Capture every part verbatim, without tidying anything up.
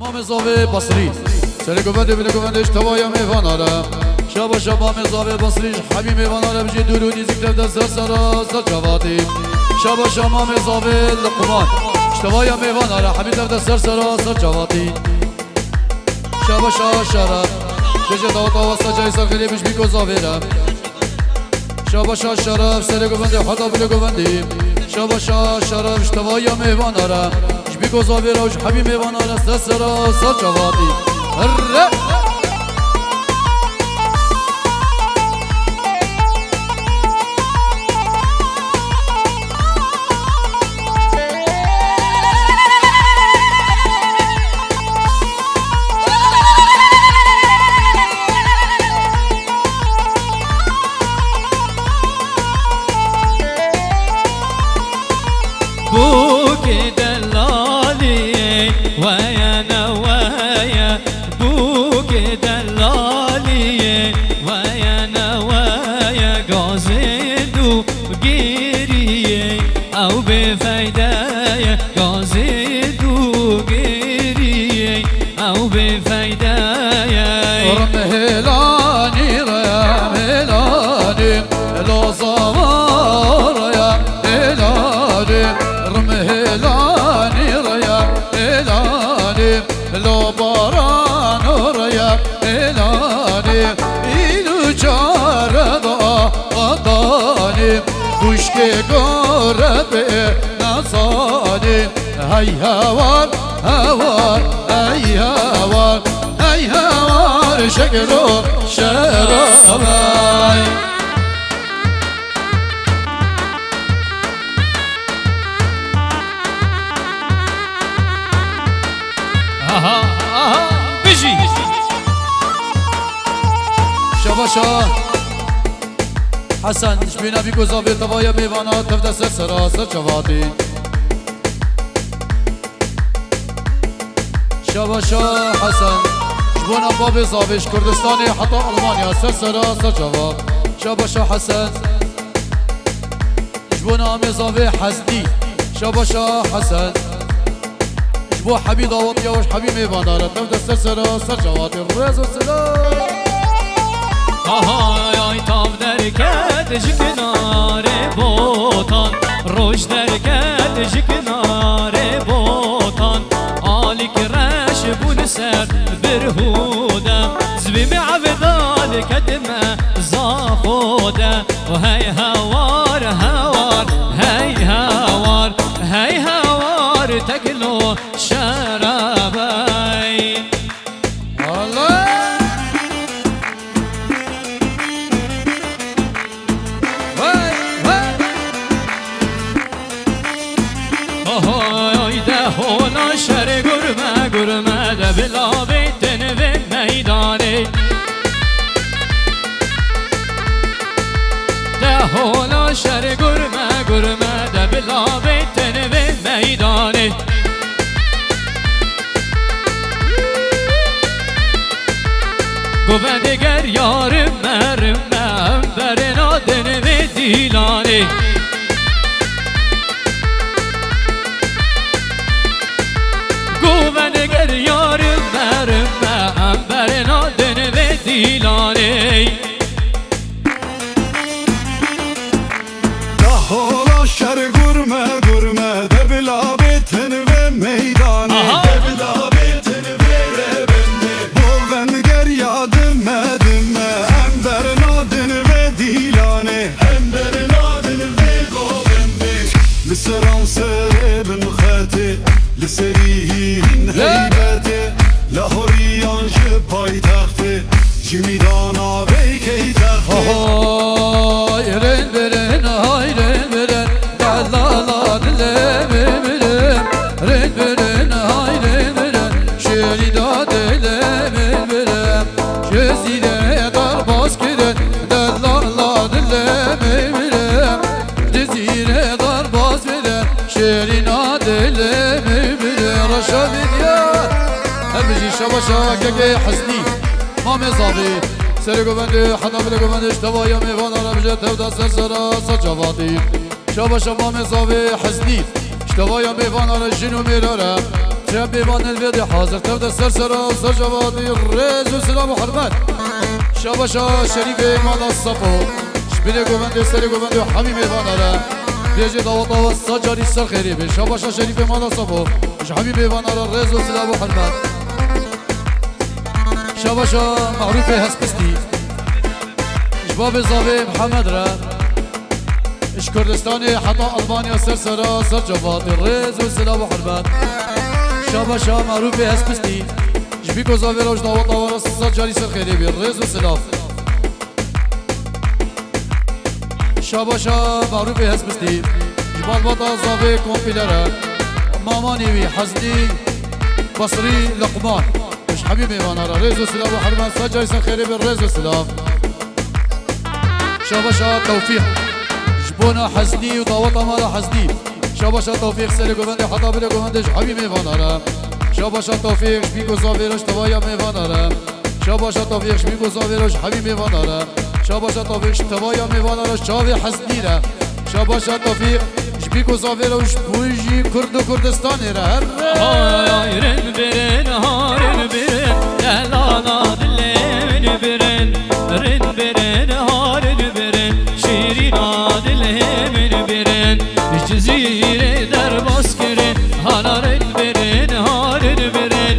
Mamê Zavê Basrî. Serê govendê, binê govendê ji tevaya mêvana re. Şabaşa Mamê Zavê Basrî ji hemî mêvana re bijî dûr û nîzik tev de ser sera ser çavatî. Şabaşa Mamê Zavê Liqman. Ji tevaya mêvana re hemî tev de ser sera ser çavatî. Şabaşa Şeref. Bêje daweta westa cayê ser xêrê bijbî ko zavê re. Şabaşa Şeref, serê govendê heta binê govendê. Şabaşa Şeref, ji tevaya mêvana re. Ji bî ko zavê re û ji hemî mêvana re ser sera ser çavatî. Herre! Bûkê delalî weye ne weye, bûkê delalî weye ne weye, gazê dû gêriyê ew bêfeyde ye, gazê dû gêriyê ew bêfeyde ye. Rm hêlanî re hêlanî, lo zawa re hêlanî, rm hêlanî re hêlanî, lo baran re hêlanî, îlu çare da atanî, xuşkê gore pê nazanî. Hey hawar, hawar, hey hawar, hey hawar, şekero şerabay. Aha, aha, bijî. Şabaşa Hesen, ji bîna bî ku zavê tevaya mêvana tev de ser sera ser çavatî. Şabaşa Hesen, ji bona babê zavê ji Kurdistanê heta Almanya ser sera ser çava. Şabaşa Hesen. Ji bo namê zavê Hesnî, Şabaşa Hesen. Ji bo hemî dawetiya we ji hemî mêvana re tev de ser sera ser çavatê rêz û silav. Aha, ay tav derket ji kinarê botan, roj derket ji kinarê botan. Alîk reş bû li ser birhû de, zivî me evdal ketime zaxo de. Hey hawar, hawar, hey hawar, hey hawar, tekno şerabey. Allah! Hey, hey! Ohoy, de hona şerê gurme, gurme de bila bê tenê vê meydanê. De hona şerê gurme, gurme de bila bê tenê vê meydanê. Govendê ger ya rime, rime, em berê nadin vê dîlanê. Govendê ger ya rime, rime, em berê nadin vê dîlanê. Dahola şer gurme gurme, de bila bê tenê vê meydanê. Aha. De bila bê tenê vê revendê. Govend ger ya dime dime, em bernadin vê dîlanê. Em bernadin vê govendê. Li seran serê bin xetê, li serî hîn heybetê, Lahoriyan ji paytextê, ji mîdana vê keytextê. Hay rên birin, hay rên birin, delala dilê min birin. Rên birin, hay rên birin, şêrî da dilê min birin. Ji zîrê derbas kirin, delala dilê min birin. Ji zîrê derbas birin, şêrîna dilê min birin. Reşa vî diyar. Her bijî şabaşa kekê Hesnî. Mamê zavê. Serê govendê, heta bile govendê, ji tevaya mêvana re bije tev de ser sera ser çavatî. Şabaşa mamê zavê Hesnî. Ji tevaya mêvana re jin û mêra re. Cem mêvan el vêdê hazir, tev de ser sera, ser cevadî, rêz û silav û hurmet. Şabaşa Şerîfê mala Safo. Ji bilê govendê, serê govendê û hemî mêvana re. Bêjê daweta we sed carî ser xêrê bê. Şabaşa Şerîfê mala Safo. Ji hemî mêvana re rêz û silav û hurmet. Şabaşa Merûfê Hespistî. Ji bavê zavê Mihemed re. Ji Kurdistanê heta Almanya ser sera ser cevadê rêz û silav û hurmet. Şabaşa Merûfê Hespistî. Ji bîk û zavê re ji daweta we re sed carî ser xêrê bê. Rêz û silav. Şabaşa Merûfê Hespistî. Ji malbata zavê kompîlere. Mamanê wî Heznî Basrî Liqman. Ji hemî mêvana re rêz û silav û hurmet, sed carî ser xêrê bê, rêz û silav. Şabaşa Tewfîq. Ji bona Heznî û daweta mala Heznî. Şabaşa Tewfîq, serê govendê heta bilê govendê ji hemî mêvana re. Şabaşa Tewfîq, ji bîk û zavê re ji tevaya mêvana re. Şabaşa Tewfîq, ji bîk û zavê re ji hemî mêvana re. Şabaşa Tewfîq, ji tevaya mêvana re, çavê Heznî re. Şabaşa Tewfîq, ji bîk û zavê re û ji bo jî Kurd û Kurdistanê re. Herre! Hay, rin birin, harin birin, delala dilê min birin. Rin birin, harin birin, şîrîna dilê min birin. Cizîrê derbas kirin, hala rin birin, harin birin.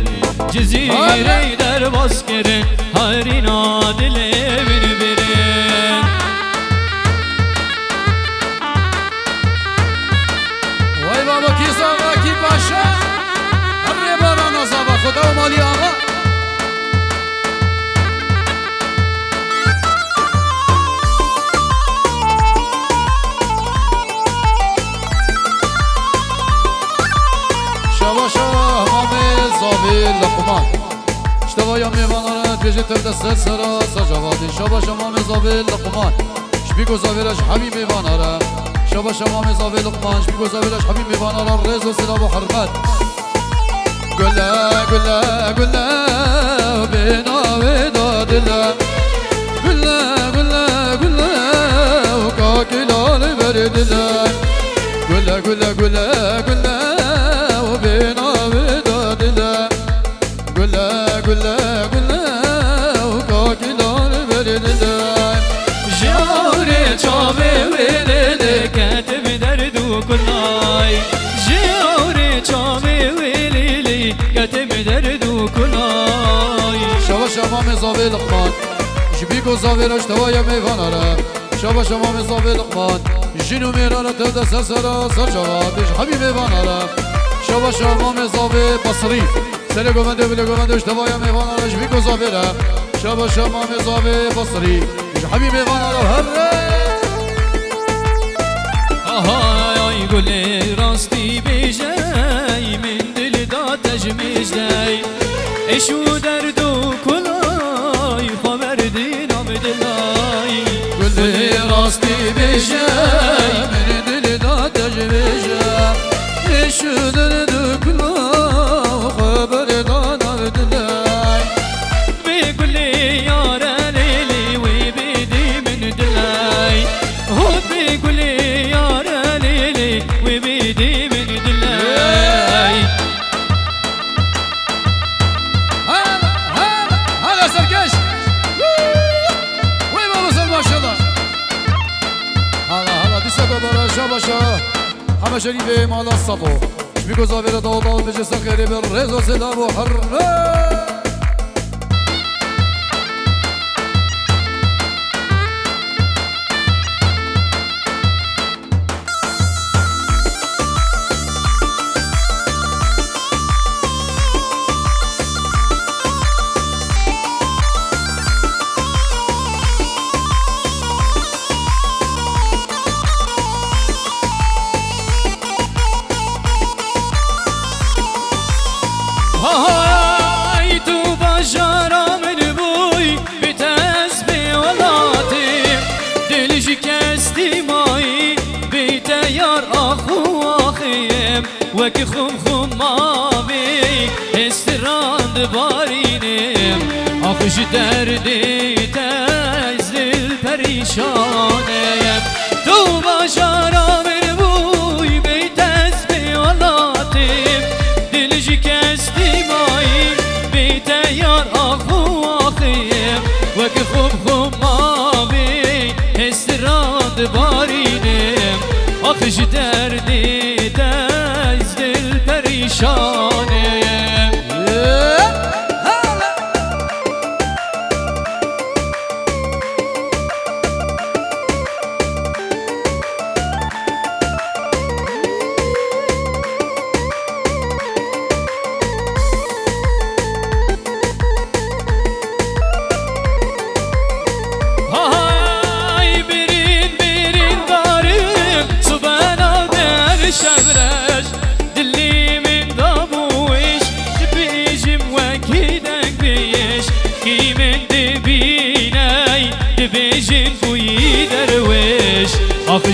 Cizîrê derbas kirin, harîna dilê min birin. Vay baba, kî zava, kî paşa. Herre barana zava, Xuda û malî axa. Şabaşa mamê zavê Liqman. Ji tevaya mêvana re dibêje tev de ser sera ser cevadê. Şabaşa mamê zavê Liqman. Ji bîk û zavê re ji hemî mêvana re. Şabaşa mamê zavê Liqman. Ji bîk û zavê re ji hemî mêvana re rêz û silav û hurmet. Gule, gule, gule, bê navê da dile. Gule, gule, gule, û kakî lal ber dile. Gule, gule, gule, gule, û bê navê da dile. Gule, gule, gule, û kakî lal ber dile. Ji awrê çavê wê lê lê ketim derd û kulay. Ji awrê çavê wê lê lê ketim derd û kulay. Şabaşa mamê zavê Liqman. Ji bîk û zavê re ji tevaya mêvana re. Şabaşa mamê zavê Liqman. Jin û mêra re tev de ser sera ser cevadê ji hemî mêvana re. Şabaşa mamê zavê Basrî. Serê govendê bilê govendê ji tevaya mêvana re ji bîk û zavê re. Şabaşa mamê zavê Basrî. Ji hemî mêvana re herre. Ahay gulê rastî bêjey, min dil da te ji mêjdey. Eş û derd û kulay xwe berdî nam dilay. Gulê rastî bêjey, min dil da te ji mêjdey. Eş û derd û kulay xwe berdî nam dilay. Bê gulê yare lêlê wê bêdî min dilay. Hût bê gulê yare lêlê wê bêdî min dilay. Hala, hala, hala serkeş. Wê baba sen maşallah. Hala, hala, dîsa da bara şabaşa. Heme şerîfê mala Safo. Ji bîk û zavê re dawet dawet bêje ser xêrê be, rêz û silav û hurmet. Hay tu bajara min bûy, bi te ez bê welatê, dil ji kes tîmayî, bê te yar ax û axê em, wek xum xum mavê, ez tiran dibarînim, ax ji derdê te ez dil perîşan em. Tu bajara min bûy, bê te ez bê welatê, dil ji kes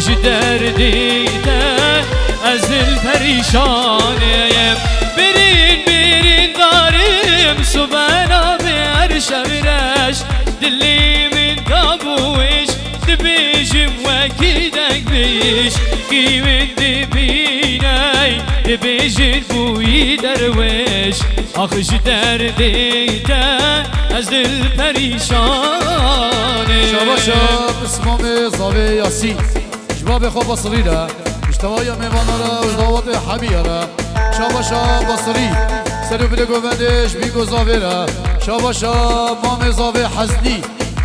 Ji derdê te ez dil perîşanê yim. Birîn, birîn darim, subena bi her şev reş. Dilê min da bû wêş, dibêjim wekî deng bêj. Kî min dibîney, dibêjin bûyî derwêş. Ax ji derdê te ez dil perîşanê. Şabaşa pismamê zavê Yasîn. Ji babê xwe Basirî re, ji tevaya mêvana re û ji dawetê Hemîye re. Şabaşa Basirî, ser û bilê govendê ji bîk û zavê re. Şabaşa mamê zavê Heznî,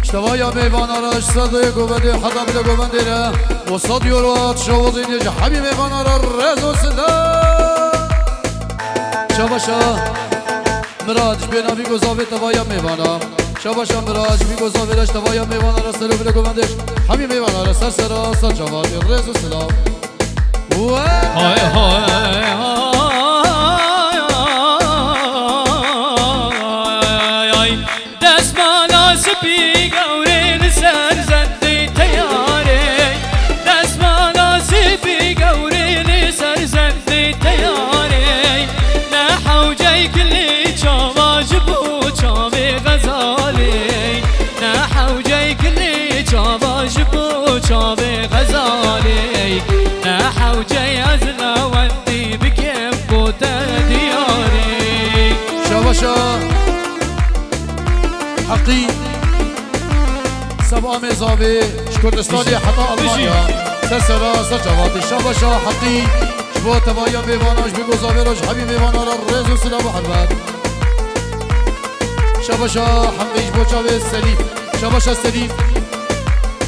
ji tevaya mêvana re, ji ser dê govendê heta bilê govendê re. Û sed euro tişawozînê ji hemî mêvana re rêz û silav. Şabaşa Mirad, ji bêhna bîk û zavê tevaya mêvana. Şabaşa Mirad, ji bîk û zavê re ji tevaya mêvana re ser û bilê govendê ji hemî mêvana re ser sera ser cavatê rêz û silav. Hay hay hay hay. Destmala spî gewrê li ser zendê teyarê. Destmala spî gewrê li ser zendê teyarê. Ne hewceyk lê çava ji bo çavê Xezalê. Ne hewceyk lê çava ji bo çavê Xezalê. Ne hewcey ez lewendî bikim bo te diyarê. Şabaşa Heqî. Seba amê zavê ji Kurdistanê heta Almanya. Ser sera ser cavatê. Şabaşa Heqî. Ji bo tevaya mêvana, ji bîk û zavê re, ji hemî mêvana re rêz û silav û hurmet. Şabaşa Heqî ji bo çavê Selîm. Şabaşa Selîm.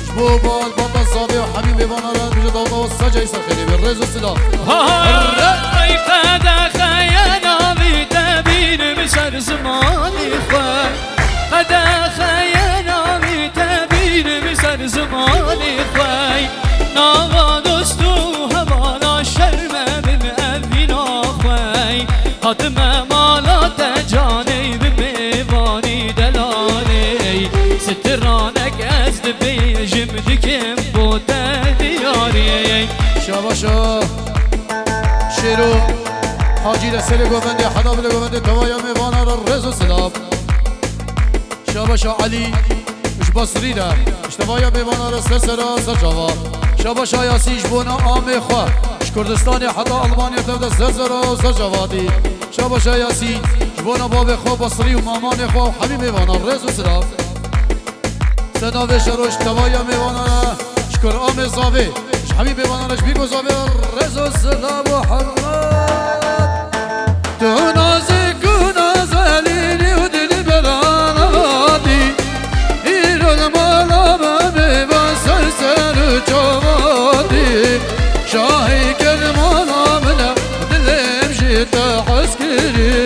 Ji bo bal, bata zavê û hemî mêvana re dibêje daweta we sacayî ser xêrê be. Rêz û silav. Hay qedexeye navê te bînim ser zimanê xwe. Qedexeye navê te bînim ser zimanê xwe. Nava dost û hevala şerme bim ev vîna xwe. Hatime mala te canê bi mêvanî delalê. Stiranek ez dibêjim dikim bo te diyarê. Şabaşa Şêro Hacî re serê govendê heda bile govendê tevaya mêvana re rêz û silav. Şabaşa Elî ji Basrî re, ji tevaya mêvana re ser sera ser cava. Şabaşa Yasîn ji bona amê xwe, ji Kurdistanê heta Almanya tev de ser sera ser cavatî. Şabaşa Yasîn ji bona bavê xwe Basrî û mamanê xwe û hemî mêvana rêz û silav. Ser navê şero ji tevaya mêvana re, ji Kur amê zavê, ji hemî mêvana re, ji bîk û zavê re rêz û silav û hurmet. Tu nazik û nazelînî û dilbera nehatî. Îro li mala me mêvan ser ser û çavatî. Şahî ker mala min e, dilê min jî te hez kirî.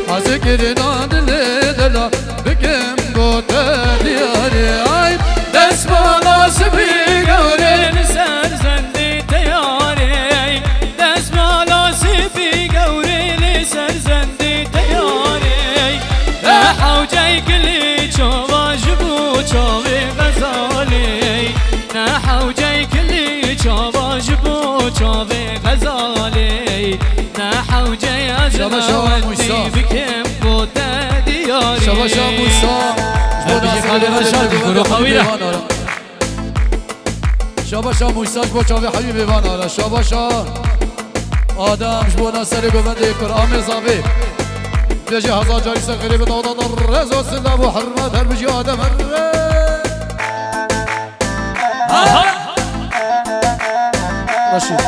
Hez kirina dilê delal bikim bo te diyarî. Ay, destmala spî gewrê li ser zendê teyarê. Destmala spî gewrê li ser zendê teyarê. Ne hewceyk li çava ji bo çavê Xezalê. Ne hewceyk li çava ji bo çavê Xezalê. Ne hewcey ez Şabaşa lewendî Musa. Bikim bo te diyarî. Şabaşa Musa. Ji bo Her bijî nasibê xalê xwe Reşad, ji bo guru xewî de. Şabaşa Musa ji bo çavê hewî mêvana re. Şabaşa Adem ji bo naserê govendê Kur amê zavê. Bêje hezar carî ser xêrê bi dawda da rêz û silav û hurmet her bijî Adem her. Aha. Reşîd.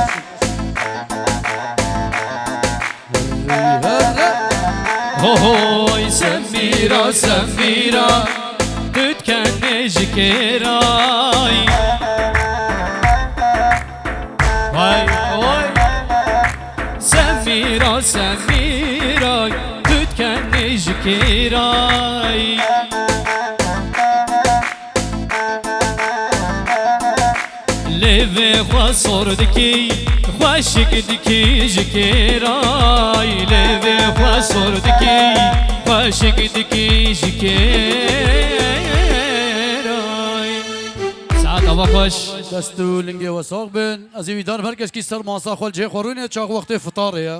Hohoy Semîra, Semîra, tu dikenê ji kêray. Vay, oy. Semîra, Semîra, tu dikenê ji kêray. Lêvê xwe sor dikî, xweşik dikî ji kêray. Lêvê xwe sor dikî, xweşik dikî ji kêray. Saet Ava xweş. Dest û lingê we sax bin. Ez ê wî danim her keskî ser masa xwe li cihê xwe rûnê, çax wextê fitarê ye.